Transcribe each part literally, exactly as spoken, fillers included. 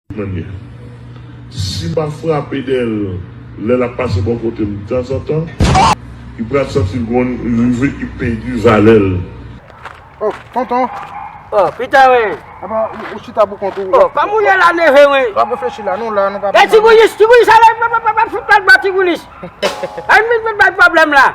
Mwen ye. Si m pa frape dèyè l lè l ap pase bò kote m tanzantan, li pral santi l gon rive ki pèdi valè l. Oh, tonton. Oh, pita wi. Apa, ou, ou chita pou kont ou. Oh, kòman w ye la, neve wi? W ap reflechi la, nou la, nou pa... E Ti Goulis, Ti Goulis, ale, pa, pa, pa, pa fout lòt bò, Ti Goulis. Ay, vin, vin bay pwoblèm la.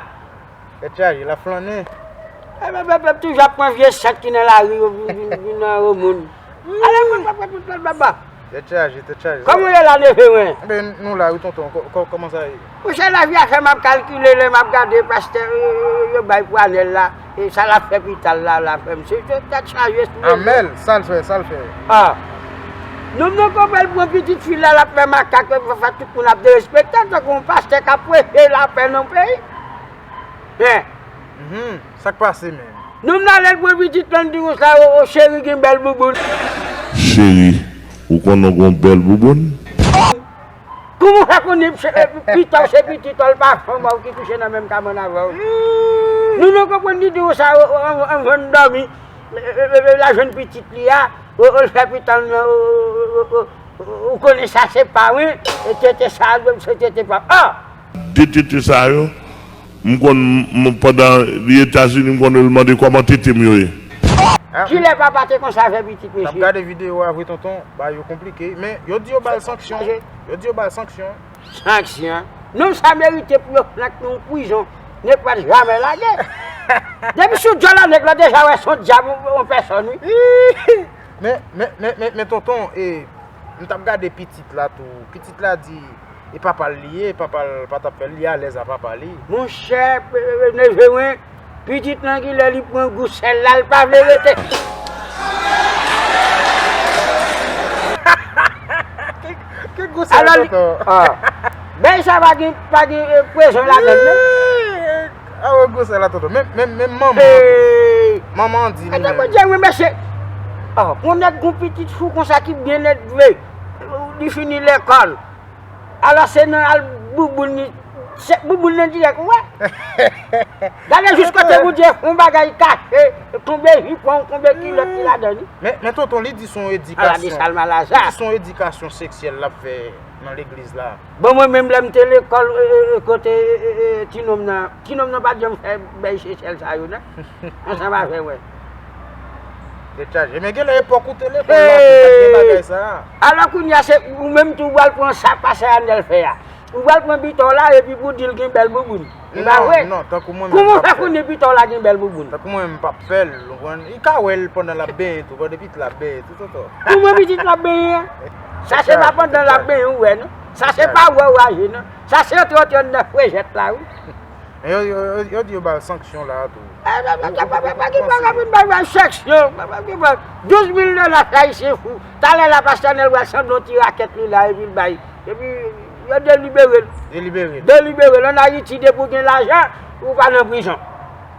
Tèt chaje, l ap flannen. E, e, e, e, toujou ap pran vye sèt ki nan lari yo, vin, vin, vin nan yo moun. Ale, pa, pa, pa fout lòt bò. Tèt chaje, tèt chaje. Kòman w ye la, neve mwen? Enben, nou la, wi, tonton. Kò-, kò-, kòman sa ye? Monchè, lavi a fè m ap kalkile lè m ap gade pastè, e, e, e, yo bay pou Anèl la. E sa l ap fè pita l la, la, frè m. Se, se tèt chaje, si Anèl, sa l fè, sa l fè? Ah. Nonm nan konpè l pran pitit fi la, l ap fè makak, fè, fè tout moun ap derespekte l, tankou yon pastè k ap preche lapè nan peyi. Hein. Mhm. Sa k pase menm? Nonm nan lè l pran pitit lan, l di konsa, o, o, cheri gen bèl bouboun. Cheri, ou konnen w gen yon bèl bouboun? Kòman w fè konnen se, e, pita w se pitit w, l pa fanm w ki kouche nan menm kabann avè w? Nou, nou konprann li di w sa, o, o, an, anvan n dòmi, e, e, e, e, l al jwenn pitit li a, o, o, l fè pita l nan, o, o, o, o, o, ou konnen sa se pa mwen, e tete sa, se tete pa. Ah! De tete sa yo, m konn, m, pandan li Etazini, m konn wè l mande kòman tete m yo ye. Ah. Kilè papa te konsa avè pitit, mesye? N ap gade videyo a vre, tonton, bagay yo konplike, men yo di yo ba l sanksyon. Yo di yo ba l sanksyon. Sanksyon? Nonm sa merite pou yo flank nan yon prizon, nèg pa t jamè lage. Depi sou dyòl la, nèg la deja wè se yon dyab, yon pèsòn, wi. Men, men, men, men, men tonton, e, m t ap gade pitit la tou. Pitit la di, e papa l li ye, papa l pa t ap fè l, li alèz a papa li. Monchè, e, e, neve mwen, pitit lan kilè li pran gou sèl la, l pa vle rete. Ki, ki gou sèl, tonton? Ah. Bèy sa pa gen, pa gen, e, pwezon ladann, non? A, wè gwo sèl la, tonton. Menm, menm, menm manman an tou. Hey! Manman an di li menm. Bondye, wi, mesye. Oh, pou nèg gon pitit fou konsa ki byen edve, li fini lekòl. Alò, se nan al bouboun li, se bouboun nan dirèk, ou wè? Gade jis kote Bondye fè yon bagay kache, konbe jipon, konbe kilòt ki ladan li. Men, men tonton, li di se yon edikasyon. Ala de Salma Laza. Li di se yon edikasyon seksyèl l ap fè nan legliz la. Bon, mwen menm, lè m te lekòl, e, e, e, kote, e, e, e, ti nonm nan, ti nonm nan pa t janm fè bèy Sechèl sa yo, non. Ansanm avè mwen. Tèt chaje. Men genlè epòk ou te lekòl la, tou, pa t gen bagay sa a. Alò, kounye a, se ou menm tou, ou pral pran sa pastè Anèl fè a. Ou pral pran pita w la, epi pou w di l gen bèl bouboun. E pa vre? Non, non, tankou mwen menm, m p ap fè l. Kòman w fè konnen pita w la gen bèl bouboun? Tankou mwen menm, m p ap fè l, ou konprann? Li ka wè l pandan l ap benyen tou, pandan pitit la ap benyen tou, tonton. Kòman pitit la ap benyen an? Sa se pa pandan l ap benyen ou wè, non. Sa se pa wè w raje, non. Sa se antre, antre anndan frejèt la, wi. Men yo, yo, yo, yo di yo ba l sanksyon la a tou. E, e, e, e, e, e, ki pa ka vin bay, bay sanksyon. Douz mil dola, ayisyen fou. Talè la, pastè Anèl pral sanble yon ti rakèt li la, epi l bay. Epi, yo delibere l. Delibere l. Delibere l. Ann Ayiti, depi w gen lajan, ou pa nan prizon.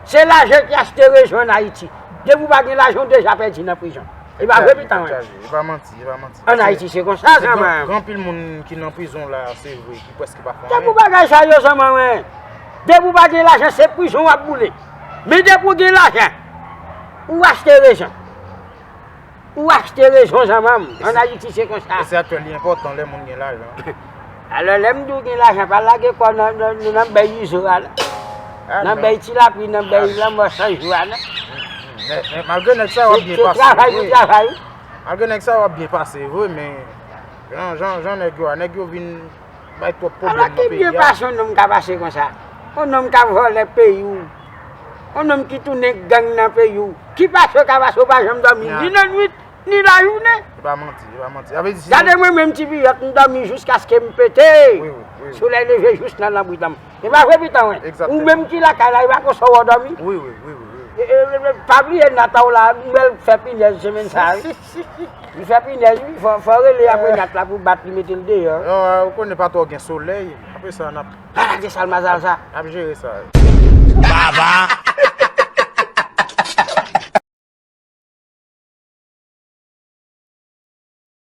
Se lajan ki achte rezon ann Ayiti. Depi w pa gen lajan, w deja pèdi nan prizon. E pa vre, pitan, wi. E pa manti, e pa manti. Ann Ayiti, se konsa, zanmanm. Gen anpil moun ki nan prizon la, se vre, ki prèske pa fè anyen. Depi w bagay sa yo, zanmanm, wi. Depi w pa gen lajan, se prizon w ap boule. Men depi w gen lajan, ou achte rezon. Ou achte rezon, zanmanm. Ann Ayiti, se konsa. E se atè li enpòtan lè moun gen lajan. Alò, lè m di w gen lajan, pa lage kò w nan, nan, nan bèy Izo a, non. Nan bèy Ti Lapli, nan bèy Lanmò San Jou a, non. Men, men malgre nèg sa yo ap byen pase, wi. Se travay pou travay, wi. Malgre nèg sa yo ap byen pase, vre, men jan, jan, jan nèg yo a, nèg yo vin bay twòp pwoblèm nan peyi a. Alò, ki byen pase yon nonm ka pase konsa? Yon nonm k ap vòlè peyi w. Yon nonm ki tounen gang nan peyi w. Ki pase w ka pase, w pa janm dòmi, ni nan nwit, ni lajounen. E pa manti, e pa manti. Sa vle di si... Gade mwen menm, Ti Piyòt, m dòmi jiskaske m pete. Wi, wi, wi, wi. Solèy leve jis nan lanbrit la. E pa vre, pitan, wi. Egzakteman. Ou menm ki lakay la, e pa konsa w dòmi. Wi, wi, wi, wi, wi. E, e, e, e, pa bliye nat a w la, m wè l fè pinèz semèn sa a, wi. Li fè pinèz, wi. Fò, fò rele apre nat la pou bat li, mete l deyò. Non, ou konnen pa twò gen solèy. Apre sa, n ap... Ala de Salma Laza. N ap jere sa. Baba.